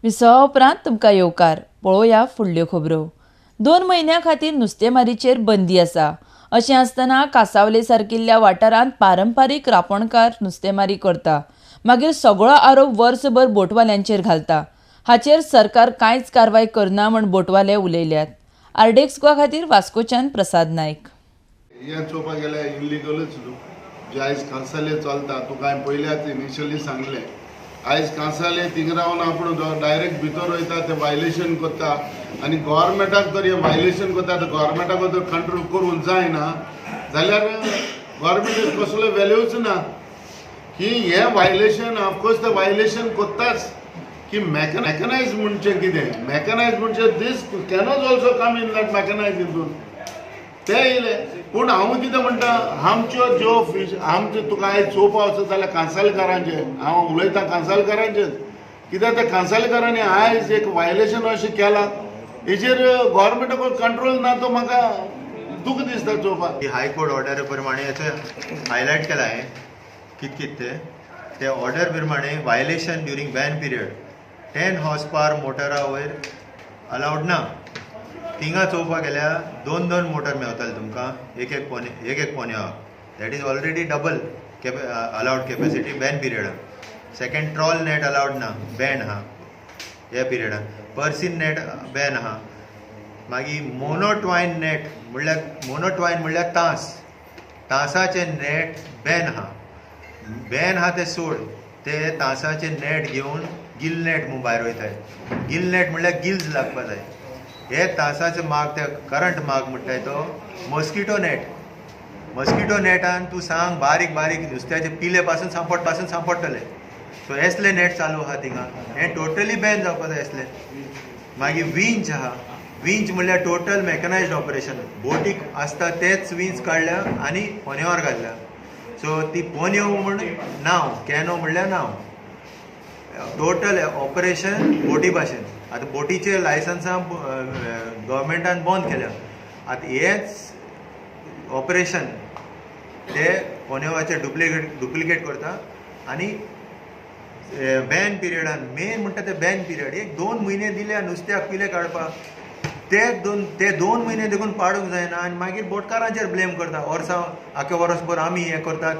विसवा उपरांत तुमकां येवकार. पळोवया फुडल्यो खबरो. 2 म्हयन्यां खातीर नुस्तेमारीचेर बंदी आसा. अशें आसतना कांसावले सारकिल्ल्या वाठारांत पारंपारीक रापणकार नुस्तेमारी करता. मागीर सगळो आरोप वर्सभर बोटवाल्यांचेर घालता. हाचेर सरकार कांयच कारवाय करना म्हूण बोटवाले उलयल्यात. आरडेक्स गोवा खातीर वास्कोच्यान प्रसाद नायक. हें चोवपाक गेल्यार इलिगलूच न्हू जे आयज कांसावले चलता. तुका हांवें पयल्याच इनिशियली सांगलें, आयज कांसावले थिंगा रावन आपूण डायरेक्ट भितर वयता, ते वायलेशन करता आनी गव्हर्मेंटाक जर हें वायलेशन करता तर गव्हर्मेंटाक जर कंट्रोल करूंक जायना जाल्यार गव्हर्मेंट कसलो वेल्यूच ना. की हें वायलेशन ऑफकोर्स ते वायलेशन करताच की मॅकनायज म्हणचें कितें, मॅकनायज म्हणजे these canoes also come in that mechanise हितून ते येयले. पूण हांव कितें म्हणटा, आमच्यो ज्यो फीश आमच्यो तुका आयज चोवपा वचत जाल्यार कांसावलेकारांचें हांव उलयतां, कांसावलेकारांचेंच कित्याक ते कांसावलेकारांनी आयज एक वायलेशन अशें केलां, हेजेर गव्हर्मेंटाक कंट्रोल ना, तो म्हाका दूख दिसता चोवपाक. हायकोर्ट ऑर्डर प्रमाणे हेचो हायलायट केला हांवें कित कित ते ऑर्डर प्रमाणे violation during ban period 10 horse power मोटरा वयर अलावड ना. थिंगा चोवपाक गेल्यार 2-2 मोटर मेवताले तुमकां, एक एक पोने एक एक पोन्याक. That is already double allowed capacity ban पिरियडान. Second, trawl net allowed ना, बॅन आहा ह्या पिरियडान. पर्सिन नेट बॅन आहा. मागीर मोनोट्वायन नेट म्हणल्यार, मोनोट्वायन म्हणल्यार तांस, तांसाचें नेट बॅन आहा. बॅन आहा तें सोड, ते तांसाचें नेट घेवन गिल नेट म्हूण भायर वयताय. गिल नेट म्हणल्यार गिल्स लागपा जाय. हे तांसाचे माग, ते करंट माग म्हणटाय तो मॉस्किटो नेट. मॉस्किटो नेटान तूं सांग बारीक बारीक नुस्त्याचे पिले पासून सांपड पासून सांपडटले. सो एसले नेट चालू आहा थिंगा, हें टोटली बॅन जावपा जाय एसले. मागीर विंच आहा. विंच म्हणल्यार टोटल मॅकनायज्ड ऑपरेशन. बोटीक आसता तेच विंच काडल्या आनी पोन्यावर घातल्या. सो ती पोन्यो म्हूण नांव, कॅनो म्हणल्यार नांव. टोटल ऑपरेशन बोटी भाशेन. आतां बोटीचे लायसन्सां गव्हर्मेंटान बंद केल्या. आतां हेंच ऑपरेशन ते पोन्योवाचे डुप्लिकेट करता. आनी बॅन पिरियडान मेन म्हणटा ते बॅन पिरियड एक 2 म्हयने दिल्या नुस्त्याक पिले काडपाक, ते 2 म्हयने देखून पाडूंक जायना. आनी मागीर बोटकारांचेर ब्लेम करता, वर्सां आख्या वर्सभर आमी हें करता.